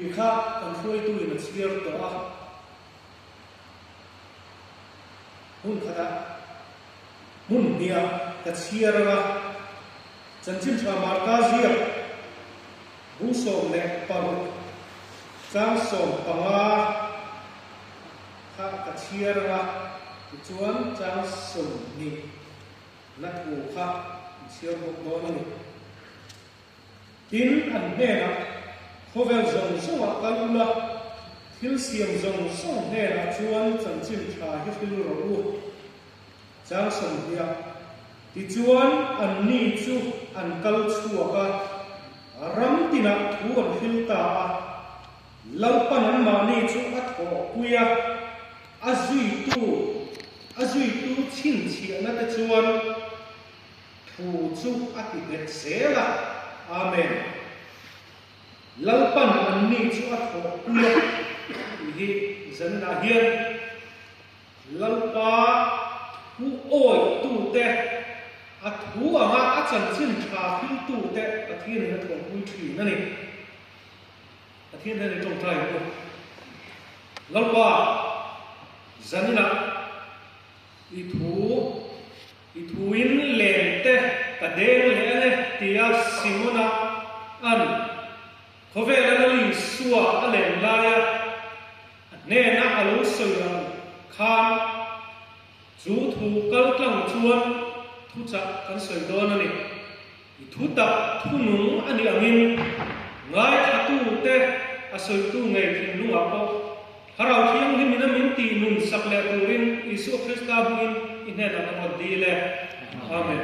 Thupui kha kan hruaituin a chhiar tawh a, hmun khatah hmun hniah ka chhiar ang a, Chanchin Tha Marka ziak bung 16 chang 15 kha ka chhiar ang a, tichuan chang 20 na thu kha in chhiar bawk dawn a ni. Tin, an hnenah, Khawvel zawng zawngah kal ula, thil siam zawng zawng hnenah chuan chanchin tha hi hril rawh u. Chang 20, Tichuan, anni chu an kal chhuak a, ram tinah thu an hril ta a. Lalpan anmahni chu a thawhpui a, a zuitu, a zuitu chhinchhiahna te chuan, Thu chu a ti nghet zel a, Amen. Lalpan anni chu a thawhpui a tih hi zaninah hian Lalpa thu awihtute, a thu anga a chanchin tha thiltute Pathianin a thawhpui thin a ni. Pathian hian i tawngtai ang u. Lalpa, zaninah i thu I thuin len te ka deng leh ang e, tia Simona an khawvela Lal Isua a len laia a hnena a lo sawi ang khan chu thu kal tlang chuan thuchah kan sawi dawn a ni. I thu tak thu nung a nih angin ngaithlatute a sawitu ngei thinlungah pawh Thlarau Thianghlimin a min tih nun sak leh turin Isua Krista hmingin i hnenah ka rawn dil e. Amen.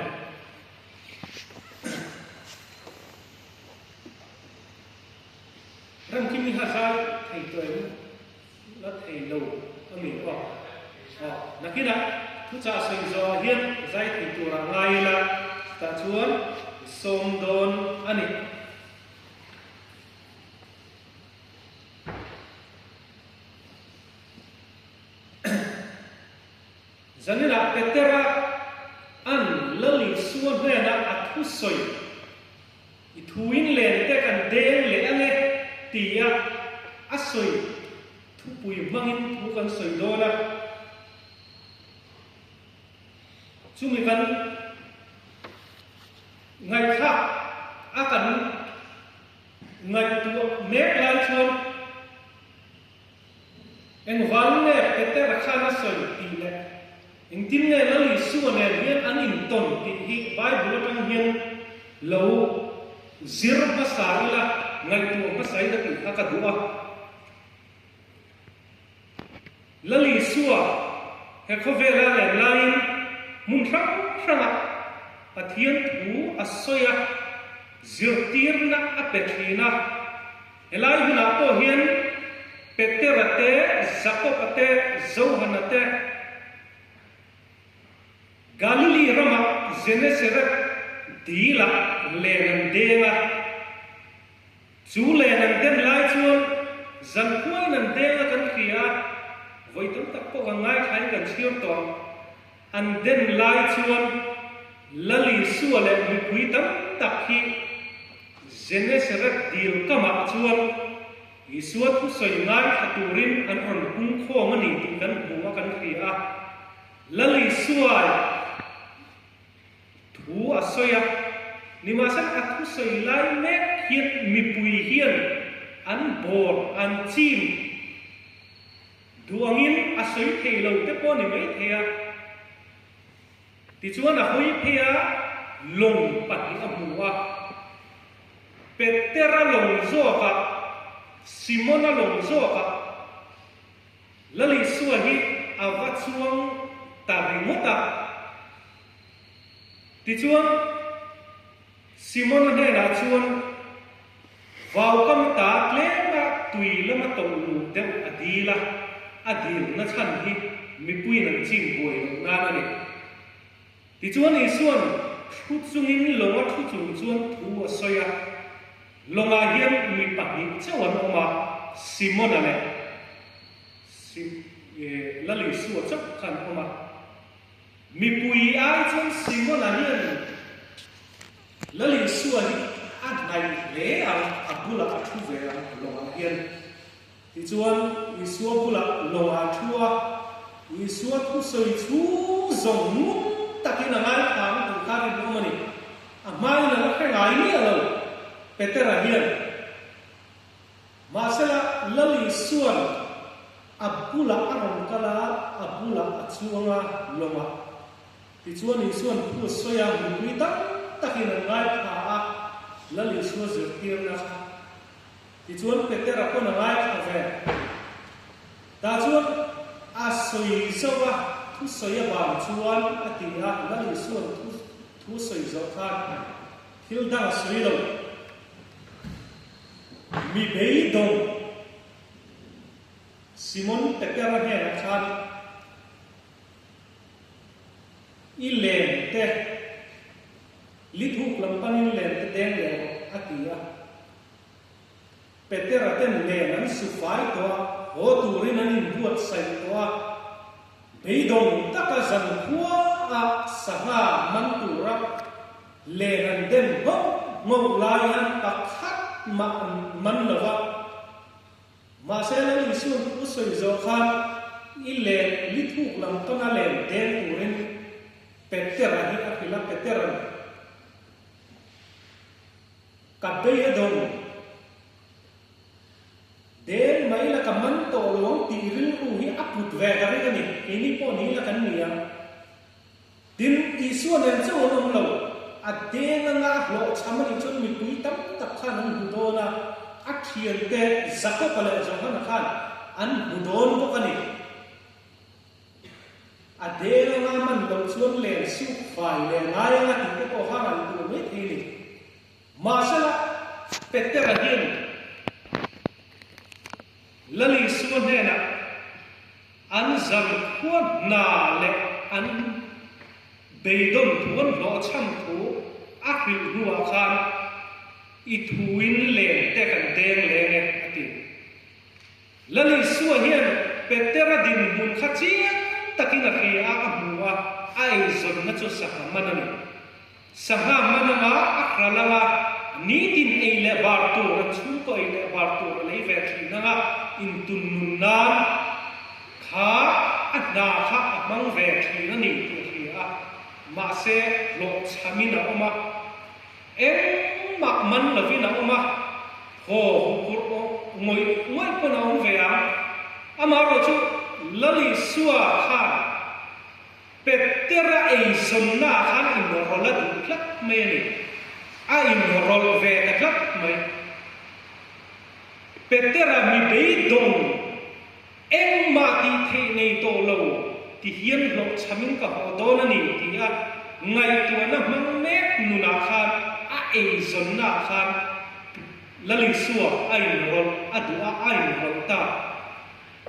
Ramkimi kha zai thei tawh em? La thei lo a mi aw. Aw, nakinah thuchah sawi zawhah hian zai thei turah ngai ila, chutah chuan i sawm dawn a ni. Zaninah Petera an Lal Isua hnena a thusawi I thuin len te kan deng leh ang e tia a sawi thupui hmangin thu kan sawi dawn a. Chumi kan ngaihthlak a kan ngaihtuah mek lai chuan Engvang nge Petera khan a sawi tih leh engtin nge Lal Isua nen hian an intawn tih hi Bible atang hian lo zir hmasa ila, ngaihtuah hmasa ila tih kha ka duh a. Lal Isua he khawvela len laiin hmun hrang hrangah Pathian thu a sawi a, zirtirna a pe thin a. Helai hunah pawh hian Petera te, Jakob-a te, Johana te, Galili rama Genesaret dilah len an deng a. Chu len an den lai chuan zankhuain an deng a kan hria a, vawi tam tak pawh kan ngaithlain kan chhiar tawh ang. An den lai chuan Lal Isua leh mipui tam tak hi Genesaret dil kamah chuan Isua thusawi ngaithla turin an rawn pungkhawm a ni tih kan hmu a kan hria a. Lal Isua thu a sawi a, nimahsela a thusawi lai mek hian mipui hian an bawr, an chim duh angin a sawi thei lo te pawh a ni maithei a. Tichuan a hawi phei a, lawng pahnih a hmu a. Petera lawng zawkah, Simona lawng zawkah Lal Isua hi a va chuang ta ringawt a. Tichuan, Simona hnenah chuan vaukam ta tlema tui lama tawlh luh deuh a dil a, a dilna chhan hi mipuiin an chim buai loh nan a ni. Tichuan Isua'n thu chungin lawnga thu chung chuan thu a sawi a, lawngah hian mi pahnih chauh an awm a, Simona leh Sim Lal Isua chauh kha an awm a. Mipui ai chuan Simona hian Lal Isua hi a. A hnaih hle ang, a bulah a thu ve ang lawngah hian. Tichuan, Isua bulah lawngah a thu a, Isua thusawi chhung zawng ngun takin a ngaithla ang tih kha rinawm a ni. A hmain a la hre ngai miah lo, Petera hian. Mahsela, Lal Isua'n a bulah a rawn kal a, a bulah a chuang a, lawngah. Tichuan Isua'n thu a sawi a, mipui tam takin an ngaithla a, Lal Isua zirtirna kha. Tichuan Petera pawn a ngaithla ve. Tah chuan a sawi zauh a, thu sawi avang chuan a ti a, Lal Isua'n thu thu sawi zawh khan thil dang a sawi lo. Mi beidawng Simon Petera hnenah khan I len te, li thuk lam panin len te deng leh rawh a ti a. Petera ten len an su fai tawh a, haw turin an inbuatsaih tawh a. Beidawng taka zankhuaah sangha man tura len an den nghauh nghauh lai hian pakhat mah an man lo va. Mahse Lal Isuan thu sawi zawh khan i len li thuk lam tawna len deng turin Petera hi a hrilh a, Petera'n ka bei a dawng. Deng mai la ka man tawh lo ang tih rilru hi a put ve ka ring a ni. Keini pawh ni ila kan ni a. Tin, Isua nen chauh an awm lo. A deng anga a hlawhchham a nih chuan mipui tam tak khan an hmu dawn a, a thiante Jakob-a leh Johana khan an hmu dawn bawk a ni. A deng anga man loh chuan len suk fai leh ngai anga tih te pawh kha ngaihtuah mai thei a ni. Mahsela, Petera hian Lal Isua hnenah an zankhua hna leh an beidawn thu an hlawhchham thu a hrilh hnuah khan i thuin len te kan deng leng e a ti. Lal Isua hian Petera dinhmun kha chiang takin a hria a, a hmu a, a eizawnna chu sangha man a ni. Sangha man anga a hral anga nitin ei leh bar tur an chhungkaw ei leh bar tur a lei ve thin anga intun nun nan kha a hna kha a hmang ve thin a ni tih a hria a, mahse hlawhchhamin a awm a, engmah man lovin a awm a, haw huphurh ngawih ngawih pawn a awm ve ang. Amaherawhchu chu Lal Isua khan Petera eizawnna ah khan inrawlh a duh tlat mai a ni. A inrawlh ve ta tlat mai. Petera mi beidawng engmah tih theih nei tawh lo ti hian hlawhchhamin ka haw dawn a ni ti a ngaihtuahna hmang mek nunah khan a eizawnna ah khan Lal Isua a inrawlh a duh a, a inrawlh ta.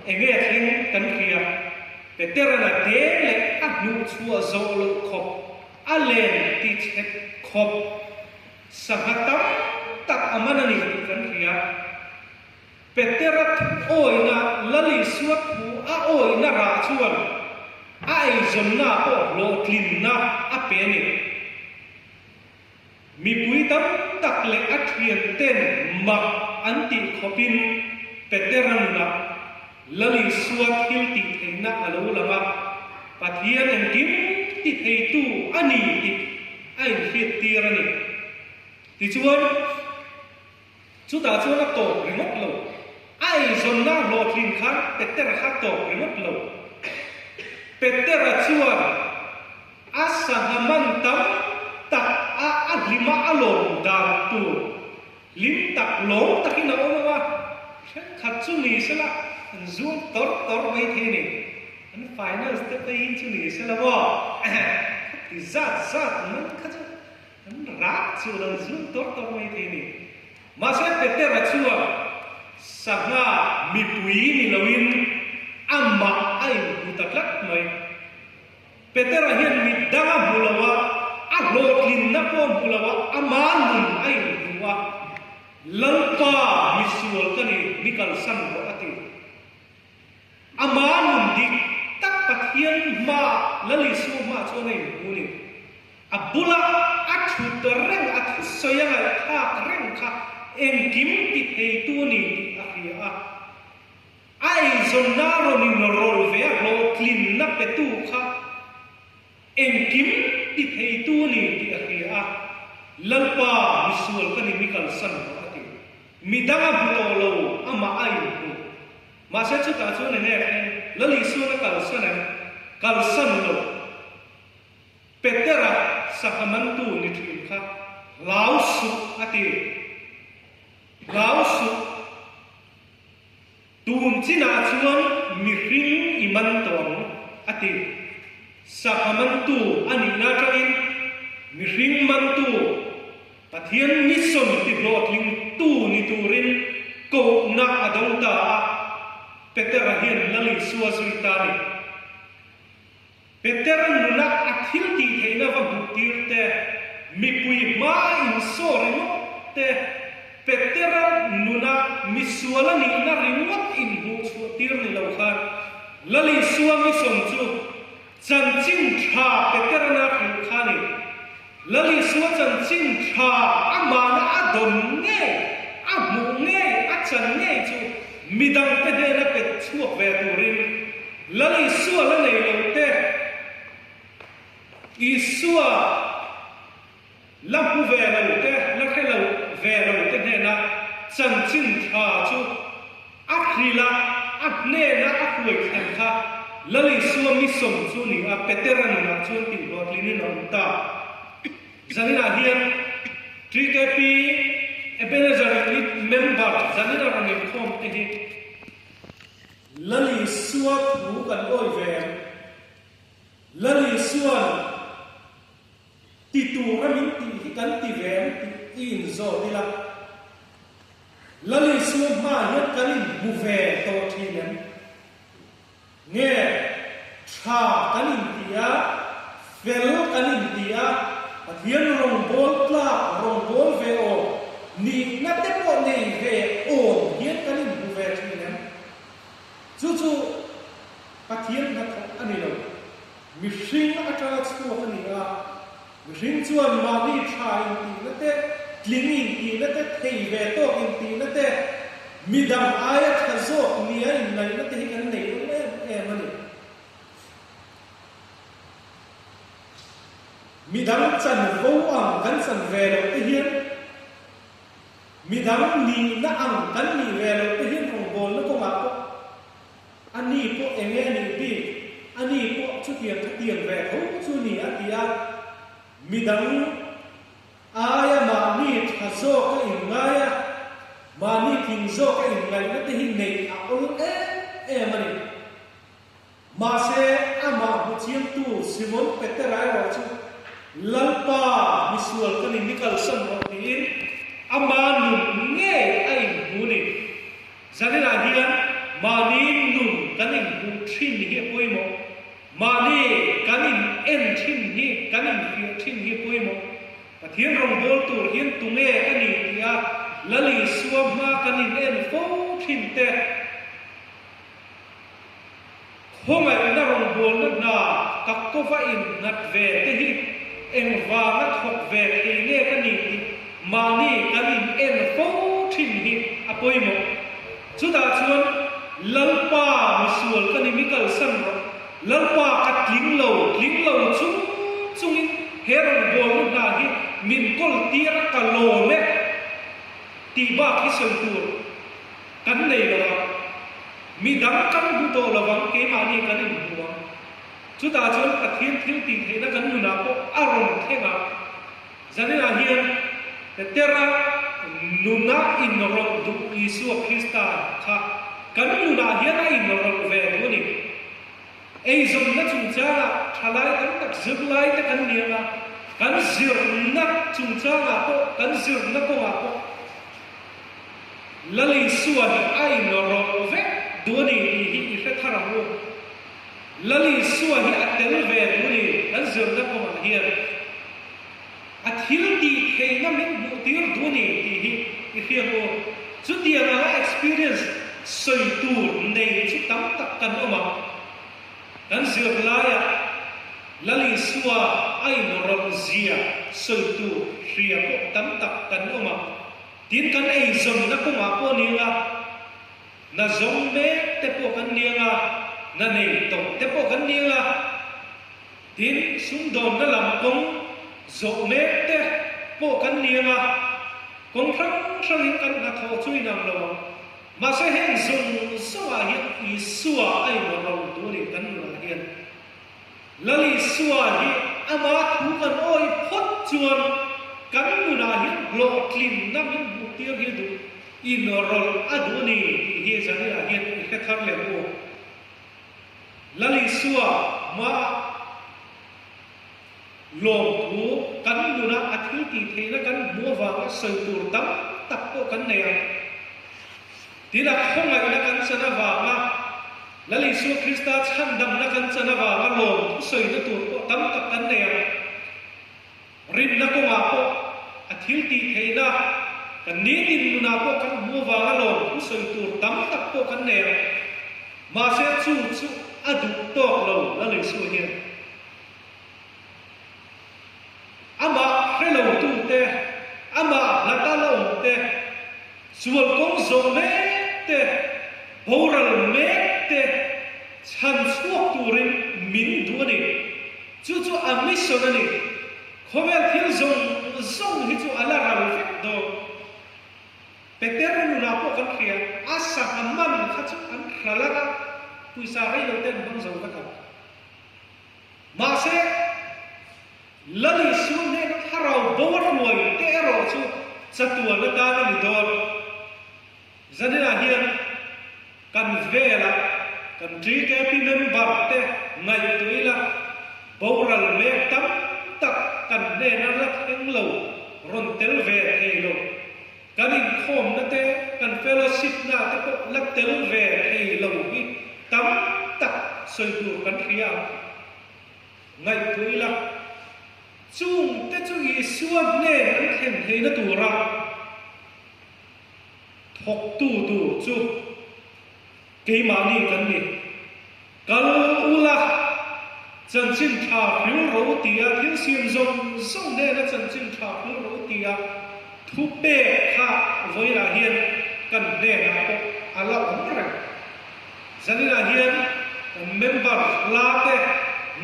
Enge a thleng kan hria? Petera'n a deng leh a hnuhchhuah zawh loh khawp, a len ti chhe khawp sangha tam tak a man a ni tih kan hria. Petera thu awihna, Lal Isua thu a awihna rah chuan a eizawnna pawh hlawhtlinna a pe a ni. Mipui tam tak leh a thianten mak an tih khawpin Petera nunah Lal Isua thil tih theihna a lo lang a, Pathian engkim ti theitu a ni tih a inhriattir a ni. Tichuan, chutah chuan a tawp ringawt lo. A eizawnna hlawhtlin khan Petera kha tawp ringawt lo. Petera chuan A sangha man tam tak a a hlima a lawm dan tur hlim tak lawm takin a awm ang a, thenkhat chu ni sela an zuam tawr tawr mai thei a ni. An finals te phei hi chu ni sela maw khati zat zat man kha chu an rak chu lo zuam tawr tawr mai thei a ni. Mahse Petera chuan sangha mipui ni loin amah a inhmu ta tlat mai. Petera hian mi dang a hmu lo a, a hlawhtlinna pawh a hmu lo a, ama nun a inhmu a, Lalpa misual ka ni, mi kalsan rawh a ti. Ama nun dik tak Pathian hmaah, Lal Isua hmaah chuan a inhmu a ni. A bula a thut reng, a thusawi a ngaihthlak reng kha engkim ti theitu a ni tih a hria a. A eizawnna a rawn inrawlh ve a, hlawhtlinna petu kha engkim ti theitu a ni tih a hria a. Lalpa, misual ka ni, mi kalsan rawh a ti. Midang a hmu tawh lo, amah a inhmu. Mahse chutah chuan enge a thleng? Lal Isuan a kalsan em? Kalsan lo. Petera sangha mantu ni thin kha hlau suh a ti. Hlau suh. Tun chinah chuan mihring i man tawh ang a ti. Sangha mantu a nihna atangin mihring mantu Pathian mission tihlawhtlingtu ni turin kohna a dawng ta a, Petera hian Lal Isua zui ta a ni. Petera nuna a thil tih theihna va hmuh tir te, mipui hma a insaw ringawt te, Petera nuna misual a nihna ringawt inhmuh chhuah tir ni lo khan Lal Isua mission chu Chanchin tha Peterana hrilh kha a ni. Lal Isua chanchin tha amahna a dawn ngei, a hmuh ngei, a chan ngei chu midangte hnena pe chhuak ve turin Lal Isua la nei lo te, Isua la hmu ve lo te, la hre lo ve lo te hnena chanchin tha chu A hrilh a, a hnena a hruai thlen kha Lal Isua mission chu ni a, Petera nunah chuan tihhlawhtlinin a awm ta. Zaninah hian TKP Ebenezer Unit member zanina rawn inkhawm te hi Lal Isua thu kan awi ve em? Lal Isua'n ti tura min tih hi kan ti ve em tih i inzawt ila. Lal Isua hmaah hian kan inhmu ve tawh thin em? Nge tha kan inti a, fel kan inti a, Pathian rawngbâwl tlâk, rawngbâwl ve awm, nihna te pawh nei ve awm hian kan inhmu ve thin em? Chu chu Pathian hnathawk a ni lo. Mihring atanga chhuak a ni a, Mihring chuan mahni tha intihna te, tling intihna te, thei ve tawk intihna te, midang aia tha zawk nia inngaihna te hi kan nei awm em em a ni. Midang chanvo ang kan chan ve loh te hian, midang nihna ang kan nih ve loh te hian rawngbawlna kawngah pawh A ni pawh eng nge a nih bik? A ni pawh chutiang khatiang ve tho chu ni a ti a, midang aia mahni tha zawk a inngai a, mahni tling zawk a inngaihna te hi neih a awl em em a ni. Mahse, amah hmu chiangtu Simon Petera erawh chu Lalpa misual ka ni, ni kalsan rawh tiin ama nun ngei a inhmu ni. Zaninah hian mahni nun kan inhmuh thin hi a pawimawh. Mahni kan in en thin hi, kan infiah thin hi a pawimawh. Pathian rawngbâwl tur hian tunge ka ni tia Lal Isua hma kan in en fo thin te, khawngaihna rawngbâwlna hna ka kova innghat ve te hi engvanga thawk ve thei nge ka ni tih mahni kan in en fo thin hi a pawimawh. Chutah chuan Lalpa misual ka ni mi kalsan rawh, Lalpa ka tling lo, tling lo chung chungin he rawngbâwlna hna hi min kawl tir a ka lawm e tih bak hi sawi tur Kan nei lo ang. Mi dang kan hmu tawh lo ang, keimahni kan inhmu ang. Chutah chuan Pathian thil tih theihna kan nunah pawh a rawn thleng a. Zaninah hian Petera nuna inrawlh duh Isua Krista kha kan nunah hian a inrawlh ve duh a ni. Eizawnna chungchangah thalai tam tak zirlaite kan ni ang a, kan zirna chungchangah pawh, kan zirna kawngah pawh, Lal Isua hi a inrawlh vek duh a ni tih hi i hre thar ang u. Lal Isua hi a tel ve duh a ni kan zirna kawngah hian. A thil tih theihna min hmuh tir duh a ni tih hi i hria ang u. Chutiang anga experience sawi tur nei chu tam tak kan awm ang. Kan zirlaiah. Lal Isua a inrawlh zia sawi tur hria pawh tam tak kan awm a. Tin, kan eizawnna kawngah pawh ni anga, hna zawng mek te pawh kan ni anga, hna nei tawh te pawh kan ni anga, tin, sumdawnna lam kawng zawh mek te pawh kan ni anga, kawng hrang hrangin kan hnathawh chu inang lo ang. Mahse heng zawng zawngah hian Isua a inrawlh duh a ni kan nunah hian. Lal Isua hi ama thu kan awih phawt chuan kan nunah hian hlawhtlinna min hmuhtir hi duh inrawlh a duh a ni tih hi zaninah hian i hre thar leh ang u. Lal Isua hmaah lawmthu kan nuna a thil tih theihna kan hmuh avanga sawi tur tam tak pawh kan nei ang. Tin, a khawngaihna kan chan avanga Lal Isua Krista chhandamna kan chan avanga lawm thusawina tur pawh tam tak kan nei ang. Rinna kawngah pawh a thil tih theihna kan nitin nunah pawh kan hmu avanga lawm thusawi tur tam tak pawh kan nei ang. Mahse, chu chu a duh tawk lo Lal Isua hian. Amah hre lotute, amah hlata la awmte, sual kawng zawh mek te, boral mek te chhan chhuak turin min duh a ni. Chu chu a mission a ni. Khawvel thil zawng zawng hi chu a la ral vek dawn. Peter nunah pawh kan hria, a sangha man kha chu an hral ang a, pawisa rei lo te an hmang zo vek ang. Mahse, Lal Isua hnena thlarau bo a hruai te erawh chu chatuan atan a ni dawn. Zaninah hian kan velah kan TKP member te ngaihtuah ila, boral mek tam tak kan hnena la thleng lo, rawn tel ve thei lo, kan inkhawmna te, kan fellowship na te pawh la tel ve thei lo hi tam tak sawi tur kan hria ang. Ngaihtuah ila, chung te chu Isua hnen an thlen theihna tura thawktu tur chu keimahni kan ni. Kal ula, chanchin tha hril ro tia thil siam zawng zawng hnena chanchin tha hril ro tia thupek kha vawilah hian kan hnenah pawh a la awm reng. Zaninah hian kan member la te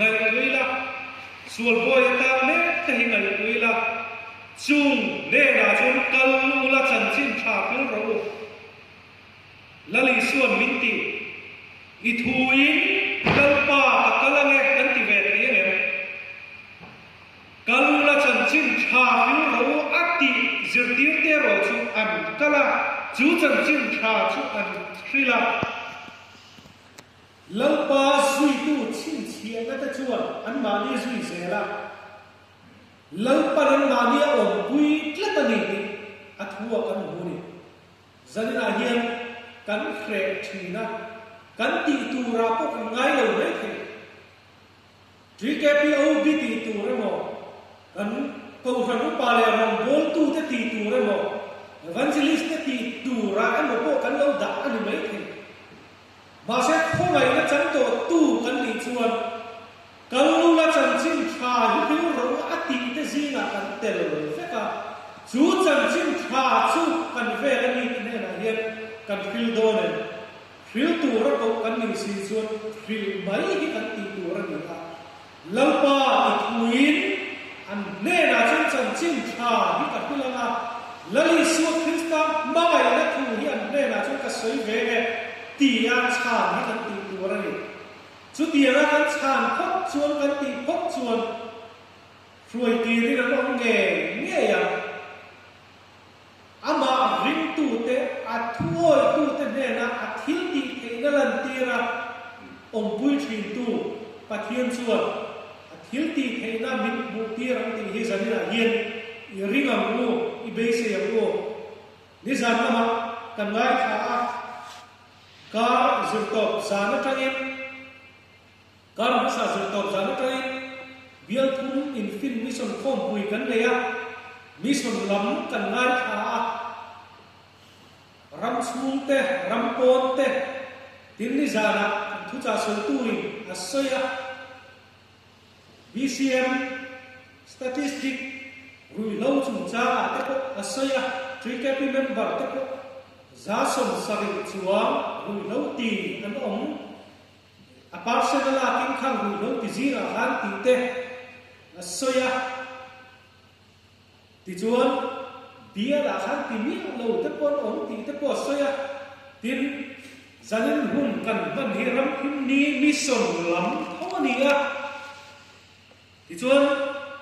ngaihtuah ila, sual bawi atan mek te hi ngaihtuah ila, chung hnenah chuan kal ula chanchin tha hril rawh u. Lal Isuan min ti, I thuin Lalpa ka kal ange kan ti ve thei angem? Kal ula chanchin tha hril rawh u a tih zirtirte erawh chu an kal a, chu chanchin tha chu an hril a. Lalpa zuitu chhinchhiahna te chuan anmahni zui zel a, Lalpan anmahni a awmpui tlat a ni tih a thu a kan hmu a ni. Zaninah hian kan hreh thin a, kan tih turah pawh kan ngai lo mai thei. TKPOB tih tur emaw, kan Kohhran upa leh rawngbawltute tih tur emaw, Evangelist te tih turah emaw pawh kan lo dah a ni mai thei. Mahse khawngaihna chan tawhtu kan nih chuan Kalula chanchin tha hi hril ro a tih te zingah kan tel vek a, chu chanchin tha chu kan vel a mi te hnenah hian kan hril dawn em? Hril tura koh kan nih si chuan hril mai hi kan tih tur a ni a, Lalpa i thuin an hnenah chuan chanchin tha hi ka hril ang a, Lal Isua Krista hmangaihna thu hi an hnenah chuan ka sawi ve nge tia chhan hi kan tih tur a ni. Chutianga kan chhan phawt chuan kan tih phawt chuan hruai tirin an awm ngei ngei ang. Amah ringtute, a thuawitute hnena a thil tih theihna lantira awmpui thintu Pathian chuan a thil tih theihna min hmuhtir ang tih hi zaninah hian i ring ang u, i beisei ang u. Nizan lamah kan ngaithla a, kar zirtawp zan atangin, Kar hmasa zirtawp zan atangin bial thum infin mission khawmpui kan nei a, mission lam kan ngaithla a, ram chhung te, ram pawn te, tin nizanah kan thuchah sawitu in a sawi a. BCM statistic ruihhlo chungchangah te pawh a sawi a, TKP member te pawh 70% chuang ruihhlo ti an awm. A percent a lakin khang ruihhlo ti zingah khan tih te a sawi a. Tichuan, bialah khan ti miah lo te pawh an awm tih te pawh a sawi a. Tin, zanin hun kan hman hi ramthim ni mission lam tho a ni a. Tichuan,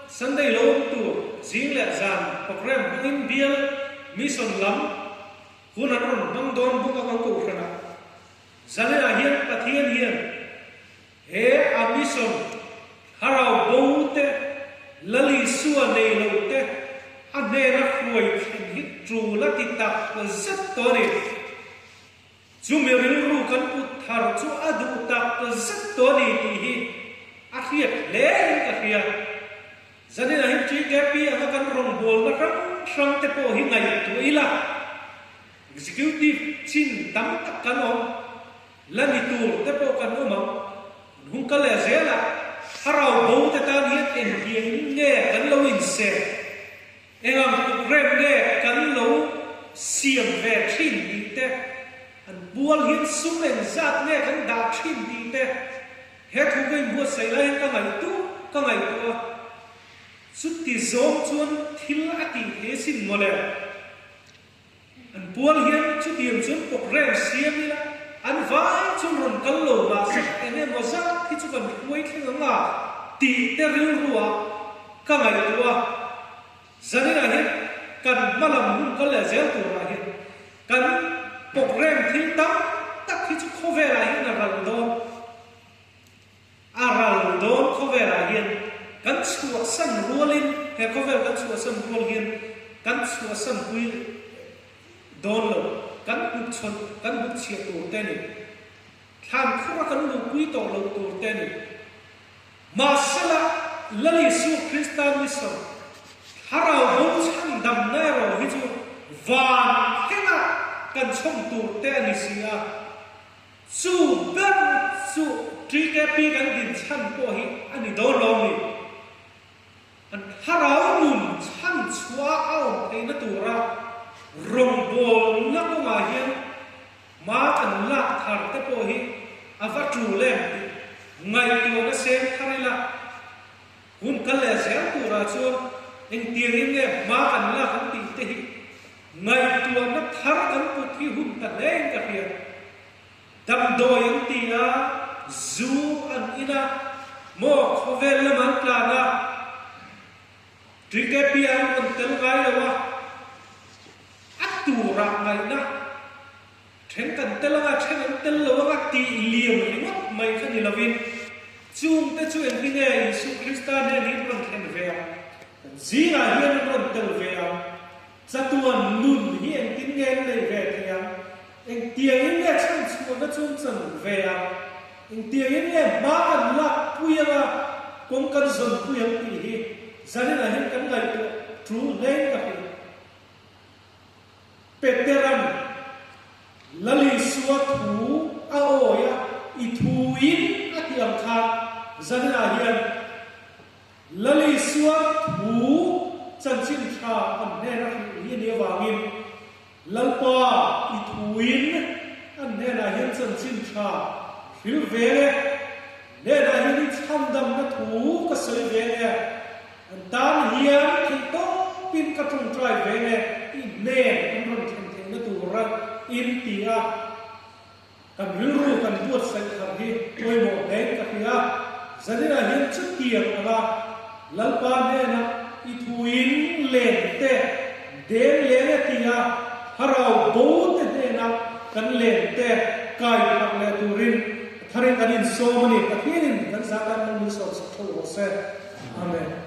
Sunday lo awm tur zing leh zan program hmangin bial mission lam hun an rawn hmang dawn bawk a kan kohhranah. Zaninah hian Pathian hian he a mission thlarau bo te, Lal Isua nei lo te a hnena hruai thlen hi tul a ti tak zet tawh a ni. Chumi rilru kan put thar chu a duh tak zet tawh a ni tih hi a hriat hle in ka hria. Zaninah hian TKP anga kan rawngbawlna hrang hrang te pawh hi ngaihtuah ila. Executive chin tam tak kan awm, la ni tur te pawh kan awm ang. An hung kal leh zel a, thlarau bo te tan hian engtiang nge kan lo insem, eng ang program nge kan lo siam ve thin tih te, an bual hian sum engzat nge kan dah thin tih te, he thu ka inbuatsaih lai hian ka ngaihtuah ka ngaihtuah a. Chuti zawng chuan thil a tih thei asin mawle. An pual hian chutiang chuan program siam ila an vai chuan rawn kal lo mahse eng emaw zat hi chu kan hruai thleng ang a tih te rilruah ka ngaihtuah a. Zaninah hian kan hma lam hun kal leh zel turah hian kan program thil tam tak hi chu khawvelah hian a ral dawn. A ral dawn khawvelah hian kan chhuahsan rualin, he khawvel kan chhuahsan rual hian kan chhuahsan pui dawn lo, kan hnukchhawn, kan hnukchhiah tur te a ni. Thlan khura kan luhpui tawh loh tur te a ni. Mahsela, Lal Isua Krista mission, thlarau bo chhandamna erawh hi chu van thlengah kan chhawm tur te a ni si a. Chu ber chu TKP kan din chhan pawh hi a ni dawn lo ni. An thlarau nun chhan chhuah a awm theihna tura rawngbawlna kawngah hian hma kan lak thar te pawh hi a va tul em tih ngaihtuahna seng thar ila. Hun kal leh zel turah chuan engtiangin nge hma kan lak ang tih te hi Ngaihtuahna thar kan put hi hun ta hlein ka hria. Damdawi an ti a, zu an in a, maw khawvel lam an tlan a, TKP an rawn tel ngai lo a, a turah ngaihna then kan tel anga then an tel lo anga tih liam ringawt mai kha ni lovin chungte chu engtinge Isu Krista hnen hi an rawn thlen ve ang, kan zingah hian an rawn tel ve ang. Chatuan nun hi engtin nge an neih ve thei ang? Engtiangin nge chhanchhuahna chung chan ve ang? Engtiangin nge hma kan lak pui anga kawng kan zawn pui ang tih hi zaninah hian kan ngaihtuah tul hlein ka hria. Petera'n Lal Isua thu a awi a, i thuin a tih ang khan zaninah hian Lal Isua thu chanchin tha an hnena hrilh hi a nih avangin Lalpa i thuin an hnenah hian chanchin tha hrilh ve e, hnenah hian i chhandamna thu ka sawi ve e, an tan hian theihtawpin ka tawngtai ve e, i hnen an rawn thlen theihna tura in ti a. Kan rilru kan buatsaih thar hi pawimawh hlein ka hria. Zaninah hian chutiang anga Lalpa hnena i thuin len te, deng leng e tia thlarau bo te hnena kan len te kai phak leh turin a tharin kan insawm a ni. Pathianin kan zah tan lo min sawmsak tho rawh se. Amen.